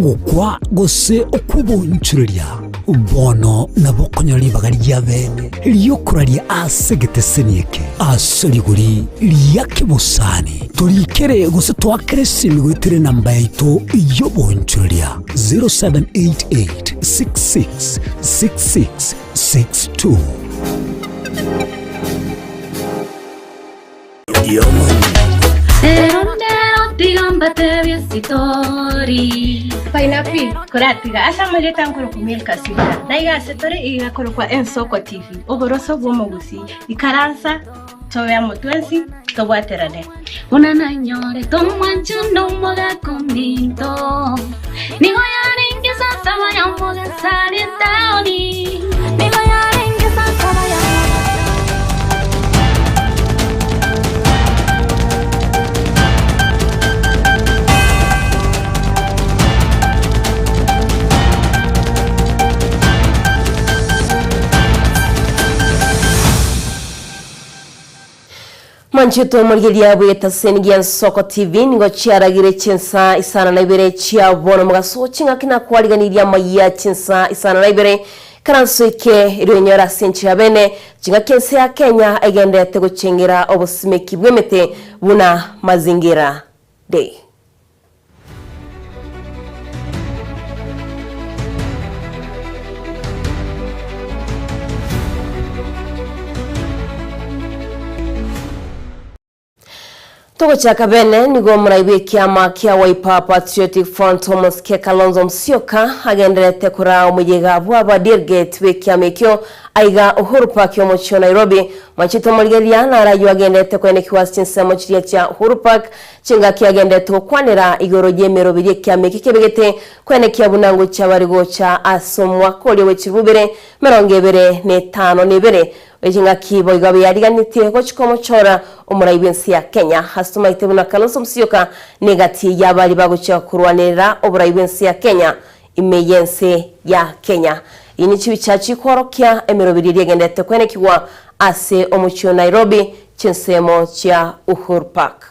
Ogokwa gose okw'obonchoreria bono nabo okonyora ribaga ria bene ri'okoraria ase egeteseni eke ase rigori ria kebosani. Torikere gose toakere esimi goetera enamba yaito y'obonchoreria 0788 66 66 62. Ero ndero tiga mbatebie esitori. Pineapple koratiga ase amarieta nkorokwa Milka Sibira, na iga ase tore iga korokwa Ensoko TV, oboroso bw'omogusii. Ikaransa tobe amo twensi tobwaterane. Buna nanyorete omwancho nomogaka ominto, nigo yarenge saa saba ya omogaso aria etaoni, nigo yarenge saa saba ya omogaso. Manchete omorigereria bw'etaseni gi'Ensoko TV nigo chiaragire chinsa isano na ibere chia bono mogaso ching'aki na kwariganirie amayia chinsa isano na ibere ikaranso eke erio enyore ase enchera bene ching'aki ense ya Kenya egenderete gochengera obosimeki bw'emete buna Mazingira Day. Togochaka bene nigo omorai bw'ekiama kia Wiper Patriotic Front Omosike Kalonzo Musyoka agendererete koraa omoyega bw'aba delegate bw'ekiama ekio aiga Uhuru Park omochie o Nairobi. Mwanchete omorigereria naro ayio agendererete koenekigwa ase chinsemo chiria chia Uhuru Park Chingaki agenderete gokwanera igoro y'emeroberi y'ekiama eke kebegete koenekia buna ngochia bare gocha ase omwaka oria bwe chirubere 25. Oye chingaki boigo abe yariganetie gochia komochora omorai bw'ense ya Kenya. Ase tomaete buna Kalonzo Musyoka negati y'abaria bagochia korwanerera oborai bw'ense ya Kenya ime y'ense ya Kenya. Eyio ne chibicha chikworokia emeroberi eria egenderete koenekigwa ase omochie o Nairobi chinsemo chia Uhuru Park.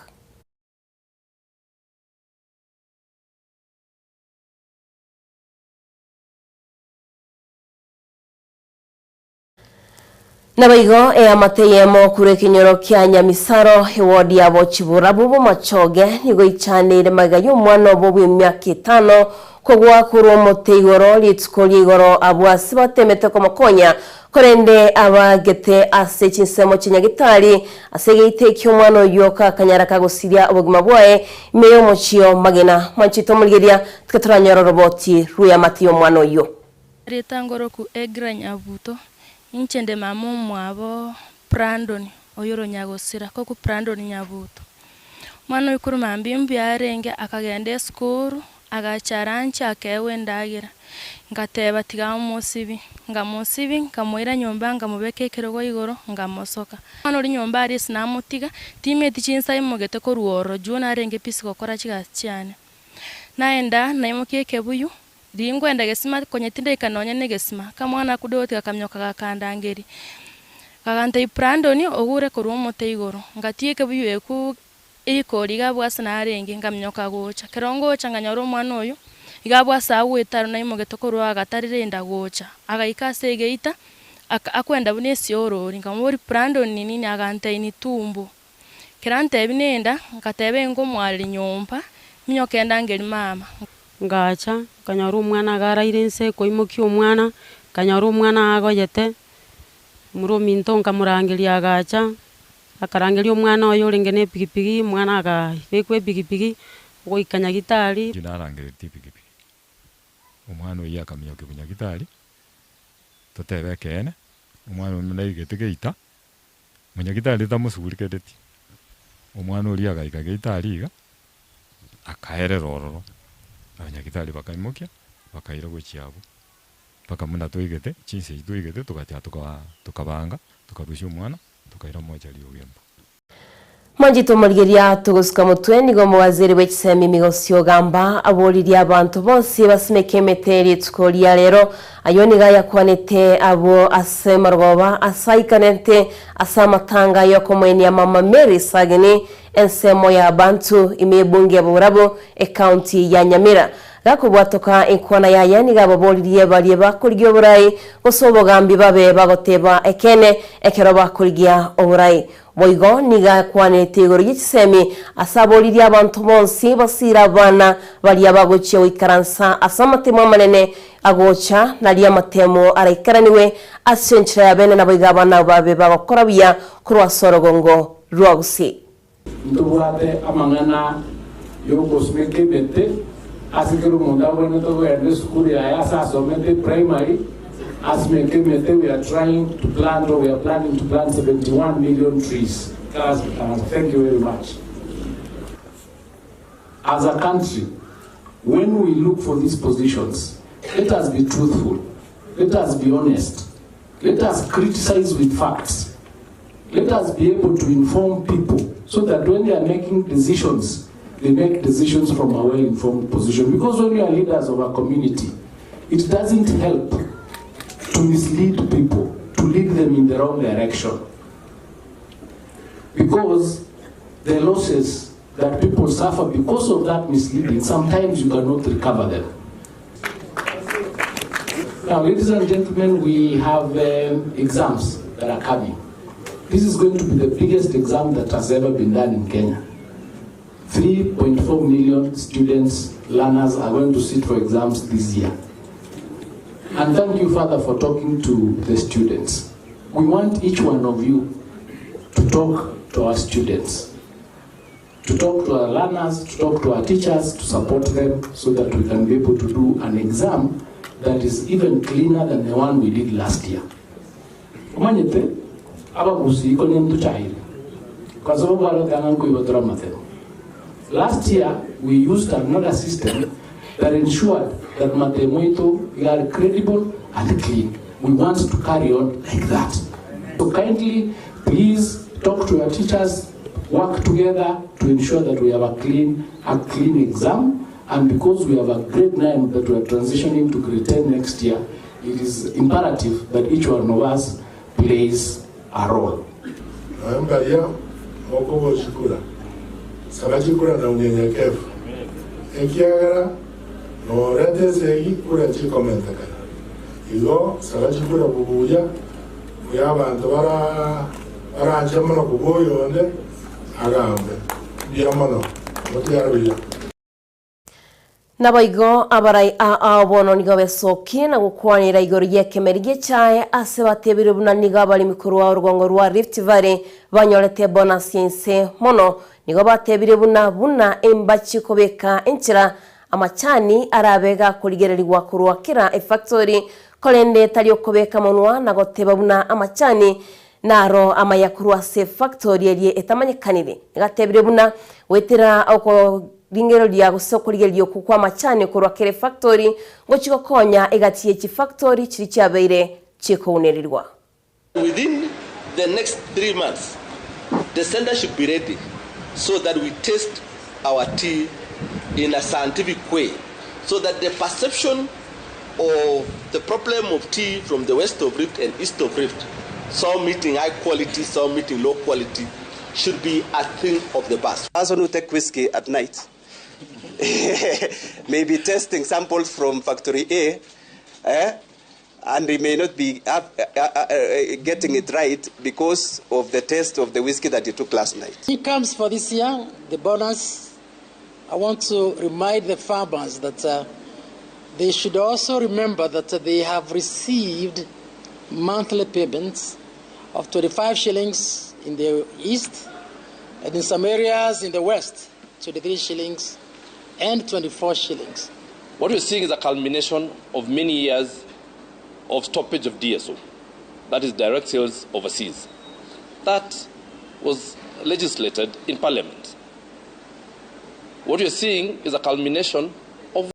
Naboigo eamate eyemo korwa ekenyoro kia Nyamisaro, ewodi ya Bochiburabu Bomachoge nigo eichaneire magega y'omwana obo bw'emiaka etano kogwa korwa omote igoro rituko ria igoro abwo ase batemete komokonya korende abagete ase chinsemo chia Nyagitari ase egeita ekio omwana oyio kakanyara kagosiria obogima bwaye ime y'omochie o Magena. Mwanchete omorigeria tiga toranyore oroboti rw'eamate y'omwana oyio. Erieta ngoroku Egra Nyabuto, inche nde mama omwabo Brandon oyore onyagosira, koku Brandon Nyabuto. Omwana oyo korwa mambia mbuya arenge akagenda esukuru, agacha lunch akaegwa endagera, ngateba tiga mosibi, nkamosibi nkamoira nyomba nkamobeka ekerogo igoro nkamosoka. Omwana oria nyomba aria ase namotiga, timeti chinsa aimogete korwa ororo juu narenge busy gokora chigasi chiane. Naenda naimokia ekebuyu. Ringwenda egesima konya tindaika nonya negesima, akamwana ako Doti gakaminyoka gakandangeria, gagantebia, Brandon ogure korwa omote igoro. Ngatiga ekebuyu ekwo erikori iga abwo ase narenge, nkaminyoka gocha. Ekero ngocha nkanyora omwana oyo, iga abwo ase agwete aro naimogete korwa agatarire enda gocha. Agaika ase egeita, aka akwenda buna esiorori, nkamoboria Brandon ni nini? Agantebia ni tumbo. Ekero antebia nenda, ngateba ingomwareria nyomba, minyoke ndangerie mama. Ngacha, nkanyora omwana iga araire inse, koimokia omwana, nkanyora omwana agoyete, momura ominto nkamorangeria agacha, akarangeria omwana oye orenge na epikipiki, omwana akabekwa epikipiki, goika nyagitari. Inche narangeretie epikipiki, omwana oyio akaminyokia bonyagitari, totebe ekeene, omwana oyio naigete geita, Monyagitari tamosugurekereti, omwana oria agaika geita aria iga, akaerera ororo, abanyagitari bakaimokia, bakaira gochia abwo, mpaka buna twaigete, chinsa echio twaigete togachaka toka tokabanga, tokarusia omwana, tokaira mochari ogembo. Mwanchete omorigeria togosuka motwe nigo omowaziri bwe chisemi Migosi Ogamba aboririe abanto bonsi basimeke emete rituko ria rero. Ayio nigo ayakwanete abwo ase marogoba ase aikanete ase amatanga yokomoenia Mama Mary Sagini ensemo ya Bantu ime y'ebunge ya Borabu ecounty ya Nyamira. Gakobwatoka enkwana yaye nigo ababoririe baria bakorigia oborai gose obogambi babe bagoteba ekeene ekero bakorigia oborai. Boigo nigo akwanete igoro ye chisemi ase aboririe abanto bonsi basiire abana baria bagochia goikaransa ase amatemo amanene agocha, nario amatemo araikaranigwe ase enchera ya bene naboigo abana babe bagokora buya korwa ase orogongo rwa Gusii. Ntobwate amang'ana y'ogosimeka emete ase kera omonto abwenerete kogenda esukuru yaye ase asomete primary asimeke emete we are trying to plant or we are planning to plant 71 million trees thank you very much. As a country when we look for these positions let us be truthful, let us be honest, let us criticize with facts. Let us be able to inform people so that when they are making decisions, they make decisions from a well-informed position. Because when you are leaders of a community, it doesn't help to mislead people, to lead them in the wrong direction. Because the losses that people suffer because of that misleading, sometimes you cannot recover them. Now, ladies and gentlemen, we have um, exams that are coming. This is going to be the biggest exam that has ever been done in Kenya. 3.4 million students, learners are going to sit for exams this year. And thank you, Father, for talking to the students. We want each one of you to talk to our students, to talk to our learners, to talk to our teachers, to support them so that we can be able to do an exam that is even cleaner than the one we did last year. Omanyete, abagusii konya ntochaire, kwa sababu barotanga nkoigotora amatemo. Last year, we used another system that ensured that matemo aito are credible and clean. We want to carry on like that. So kindly, please talk to your teachers, work together to ensure that we have a clean, a clean exam. And because we have a grade 9 that we are transitioning to grade 10 next year, it is imperative that each one of us plays a role. Noe mbaria mokogochikura, saba chikura na unyenyekevu, ekiagera norete esegi kura chikomentekana. Igo saba chikura bubuya, buya abanto bara baranche mono kobua oyonde agambe. Mbuya mono, motigare buya. Naboigo abarai aa bono nigo besokie na gokwanera igoro y'ekemeri gi'echae ase batebire buna nigo abaremi korwa orogongo rwa Rift Valley banyorete bonus y'inse mono. Nigo batebire buna buna embachie kobeka enchera amachani arabe gakorigererigwa korwa kera efactori korende tari okobeka monwa na goteba buna amachani Naro amaya korwa ase efactori eria etamanyekanire nigatebire buna goetera okoringereria gose okorigereria okwo kw'amachani korwa kera efactori ngochia gokonya egati ye chifactori chiria chiabeire chikounererigwa. Within the next 3 months, the center should be ready so that we taste our tea in a scientific way, so that the perception of the problem of tea from the west of Rift and east of Rift, some meeting high quality, some meeting low quality, should be a thing of the past. Person who take whiskey at night may be testing samples from factory A, eh, and he may not be getting it right because of the taste of the whiskey that he took last night. It comes for this year, the bonus. I want to remind the farmers that they should also remember that they have received monthly payments of 25 shillings in the east and in some areas in the west, 23 shillings and 24 shillings. What we're seeing is a culmination of many years of stoppage of DSO, that is direct sales overseas. That was legislated in Parliament. What you're seeing is a culmination of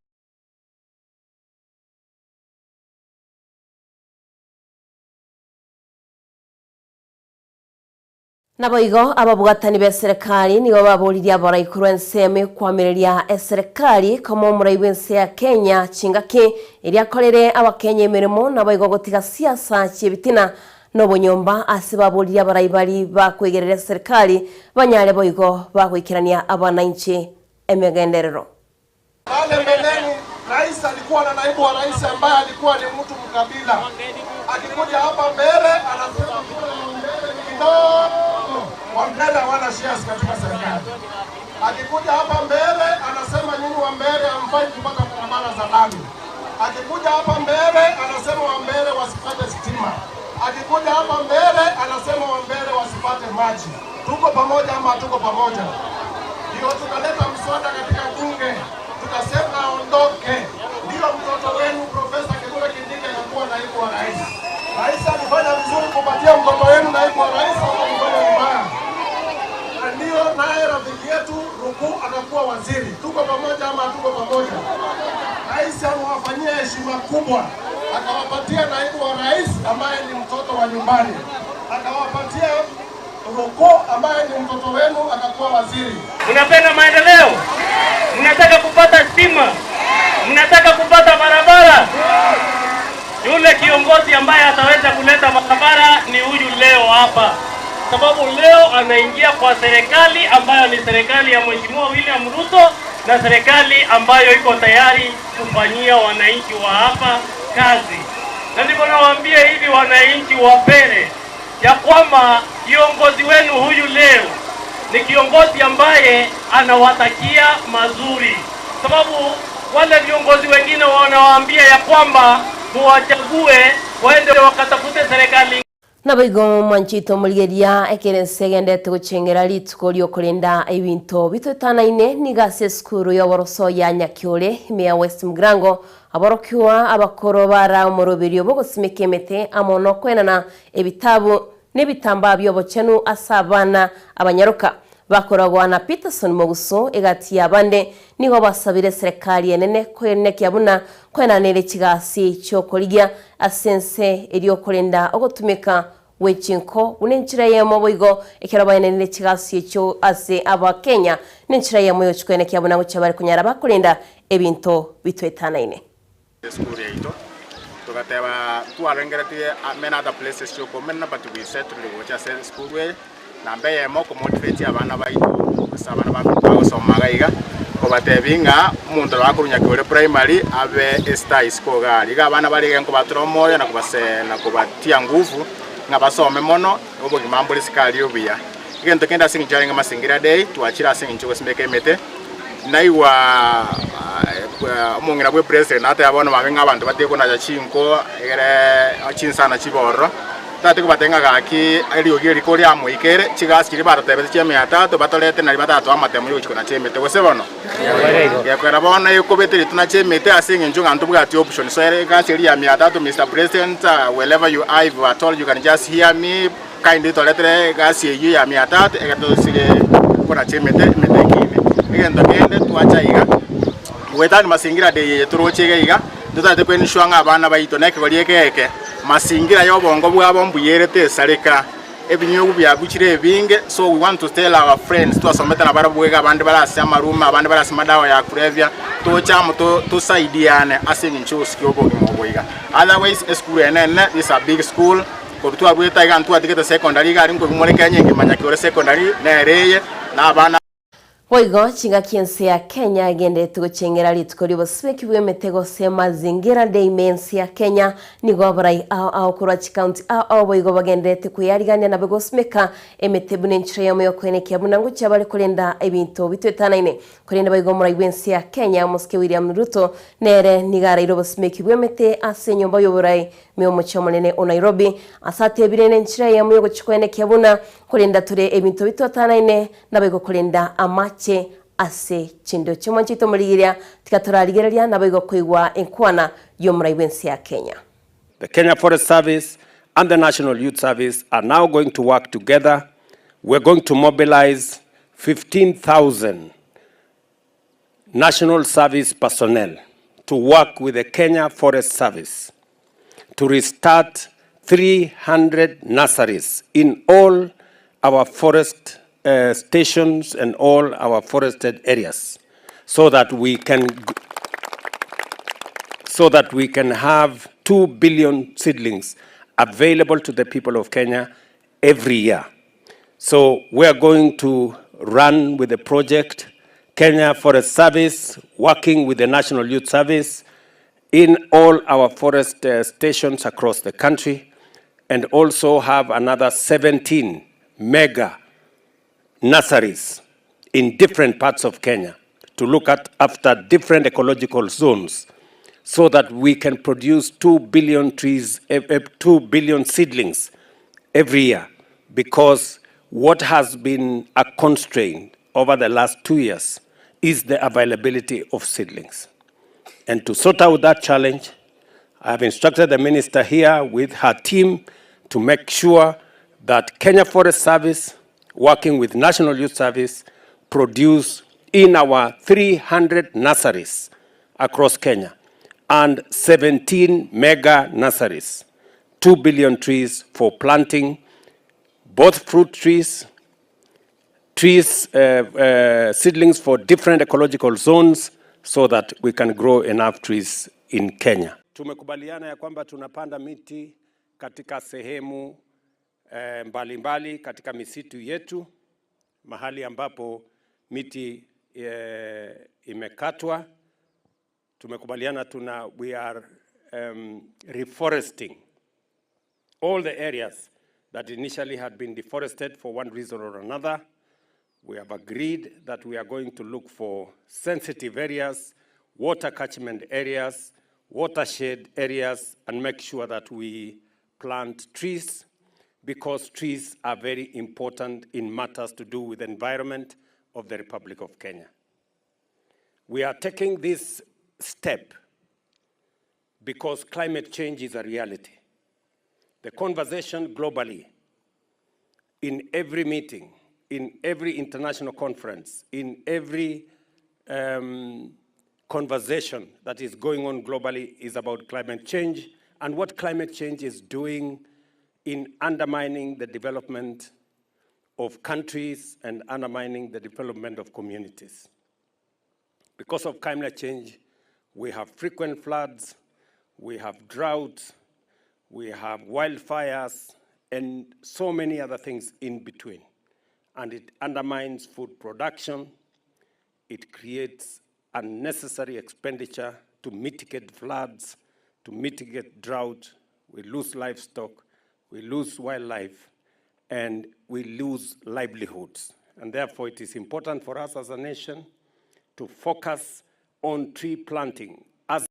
Naboigo ababwatani b'eserekari nigo baboririe abarai korwa ensemo y'okoamereria eserekari koma omorai bw'ense ya Kenya chingaki eria akorere abakenya emeremo naboigo gotiga siasa chi'ebitina na obonyomba ase baboririe abarai baria bakoigerera eserekari banyare boigo bagoikerania abanainchi emegenderero. Pale mbeleni. Rais alikuwa na naibu wa rais ambaye alikuwa ni mtu mkabila. Akikuja hapa mbele anasema kura ya Wambere ni kidogo, Wambere hawana shares katika serikali. Akikuja hapa mbele anasema nyinyi Wambere hamfai kupata barabara za lami. Akikuja hapa mbele anasema Wambere wasipate stima. Akikuja hapa mbele anasema Wambere wasipate maji. Tuko pamoja ama hatuko pamoja? Ndio tukaleta mswada katika bunge tukasema aondoke, ndio mtoto wenu Profesa Kithure Kindiki akakuwa naibu wa rais. Rais alifanya vizuri kupatia mtoto wenu naibu wa rais, ama alifanya vibaya? Na ndio naye rafiki yetu Ruku akakuwa waziri. Tuko pamoja ama hatuko pamoja? Rais amewafanyia heshima kubwa, akawapatia naibu wa rais ambaye ni mtoto wa nyumbani, akawapatia Ruku ambaye ni mtoto wenu akakuwa waziri. Mnapenda maendeleo? Mnataka kupata stima? Mnataka kupata barabara? Yule kiongozi ambaye ataweza kuleta barabara ni huyu leo hapa, sababu leo anaingia kwa serikali ambayo ni serikali ya Mheshimiwa William Ruto na serikali ambayo iko tayari kufanyia wananchi wa hapa kazi. Na ndivyo nawaambia hivi wananchi wa Pere ya kwamba kiongozi wenu huyu leo ni kiongozi ambaye anawatakia mazuri, sababu wale viongozi wengine wanawaambia ya kwamba muwachague waende wakatafute serikali. Naboigo mwanchete omorigeria ekero ense egenderete gochengera rituko riokorenda ebinto bitoetanaine nigo ase esukuru y'oboroso ya Nyakiore ime ya West Mugrango aborokigwa abakoro bara omoroberio bogosimeka emete amo nokoenana ebitabu nebitambaa bi'obochenu ase abana abanyaroka bakoragwa na Peterson Mogusu egati y'abande nigo basabire eserekari enene koenekia buna koenanere chigasi chi'okorigia ase ense eriokorenda ogotumeka gwe chinko buna enchera eyemo boigo ekero baenanire chigasi echio ase Abakenya nenchera eyemo yochikoenekia buna gochia bare konyara bakorenda ebinto bitwetanaine. Esukuru yaito togateba ntwarengeretie many other places chiokomenena but we settled gocha ase esukuru eye namba eyemo okomotivate abana baito gose abana baminto bagosoma iga iga kobatebia ng'a omonto nabo akorwa Nyakiore primary abe estar isiko iga aria. Iga abana baria iga nkobatura omoyo na kobase na kobatia nguvu ng'a basome mono obogima mbore isiko aria obuya. Egento kende ase eng'encho yarenge Mazingira Day twachire ase eng'encho yogosimeka emete. Naigwa omong'ina bwe president nateba bono babe ng'a abanto batige konacha chinko egere chinsana chibe ororo. Totagete kobatebia ng'a gaki eriogi eri koriamoikere, chigasi chiria baratebete chia mia tatu batorete naria batatoa amatemo yogochia konacha emete gose bono? Gekogera bono ekobete ritunache emete ase eng'encho ng'a ntobwati option. So ere egasi eria ya mia tatu Mister President wherever you are if at all you can just hear me Kindly toretere egasi eyio ya mia tatu ekero togosire konacha emete, emete ekine. Egento kende twacha iga, goetania mazingira day eye toroche iga iga, totagete ko ensure ng'a abana baito na ekegori eke eke, mazingira ya obongo bwabo mbuya ere tesareka, ebinyogu biabuchire ebinge, so we want to tell our friends twasomete nabarabwo iga abande bare ase amarume, abande bare ase madawa ya kulevya, toche amo to tosaidiane ase eng'encho ya ogosikia obogima obo iga. Otherwise esukuru eye nene, this is a big school. Korwa twaruete aiga ntwatigete secondary iga aria nkoigwa more Kenya engima Nyakiore secondary nere eye na abana. Boigo chingaki ense ya Kenya egenderete gochengera rituko ri'obosibeki bw'emete gose Mazingira Day ime ense ya Kenya nigo abarai ao ao korwa chikaunti ao ao boigo bagenderete kweyarigania nabe gosimeka emete buna enchera eyemo yokoenekia buna ngochia bare korenda ebinto bitwetanaine Korende boigo omorai bw'ense ya Kenya omosike William Ruto nere nigo araire obosimeki bw'emete ase enyomba y'oborai Ime omochie omonene o Nairobi, ase atebire nenchera eyemo y'ogochia koenekia buna korenda tore ebinto bitwatanaine naboigo korenda amache ase chindoche. Mwanche oito omorigereria, tiga torarigereria naboigo koigwa enkwana y'omorai bw'ense ya Kenya. The Kenya Forest Service and the National Youth Service are now going to work together. We're going to mobilize 15,000 National Service personnel to work with the Kenya Forest Service to restart 300 nurseries in all our forest uh, stations and all our forested areas so that we can so that we can have 2 billion seedlings available to the people of Kenya every year. So we are going to run with the project. Kenya Forest Service working with the National Youth Service in all our forest stations across the country and also have another 17 mega nurseries in different parts of Kenya to look at after different ecological zones so that we can produce 2 billion trees, 2 billion seedlings every year because what has been a constraint over the last 2 years is the availability of seedlings. And to sort out that challenge, I have instructed the minister here with her team to make sure that Kenya Forest Service, working with National Youth Service, produce in our 300 nurseries across Kenya and 17 mega nurseries, 2 billion trees for planting both fruit trees, trees, seedlings for different ecological zones so that we can grow enough trees in Kenya. Tumekubaliana ya kwamba tunapanda miti katika sehemu mbalimbali mbali katika misitu yetu, mahali ambapo miti imekatwa. Tumekubaliana tuna we are reforesting all the areas that initially had been deforested for one reason or another. We have agreed that we are going to look for sensitive areas, water catchment areas, watershed areas, and make sure that we plant trees because trees are very important in matters to do with the environment of the Republic of Kenya. We are taking this step because climate change is a reality. The conversation globally, in every meeting, in every international conference, in every conversation that is going on globally is about climate change and what climate change is doing in undermining the development of countries and undermining the development of communities. Because of climate change, we have frequent floods, we have droughts, we have wildfires, and so many other things in between. And it undermines food production, it creates unnecessary expenditure to mitigate floods, to mitigate drought. We lose livestock, we lose wildlife, and we lose livelihoods. And therefore, it is important for us as a nation to focus on tree planting as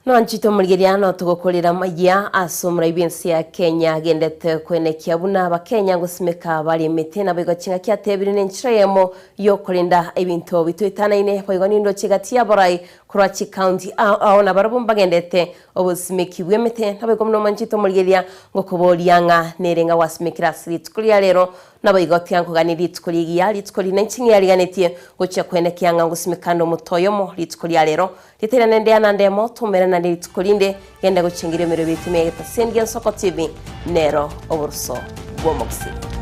Nwanchite omorigeria no togokorera maiya ase omorai bw'ense ya Kenya agendete kwenekia buna abakenya gosimeka bari emete nabo igo ching'aki atebire na enchera eyemo yokorenda ebinto bitoetanaine boigo nindo chigati ya borai korwa chikaunti ao ao nabarabwo mbagendete obosimeki bwa emete nabo igo buna omanchete omorigeria ngokoboria ng'a nere ng'a gwasimekire ase rituko ria rero nabo igo tiankogani rituko rigiya rituko rine nching'ia riganetie gochia kwenekia ng'a ngosimekana omoto oyomo rituko ria rero riterana nende anandemo tumerana rituko rinde genda gochengira emero bitumia getasendia Nsoko TV nero oboruso bwa omogusii.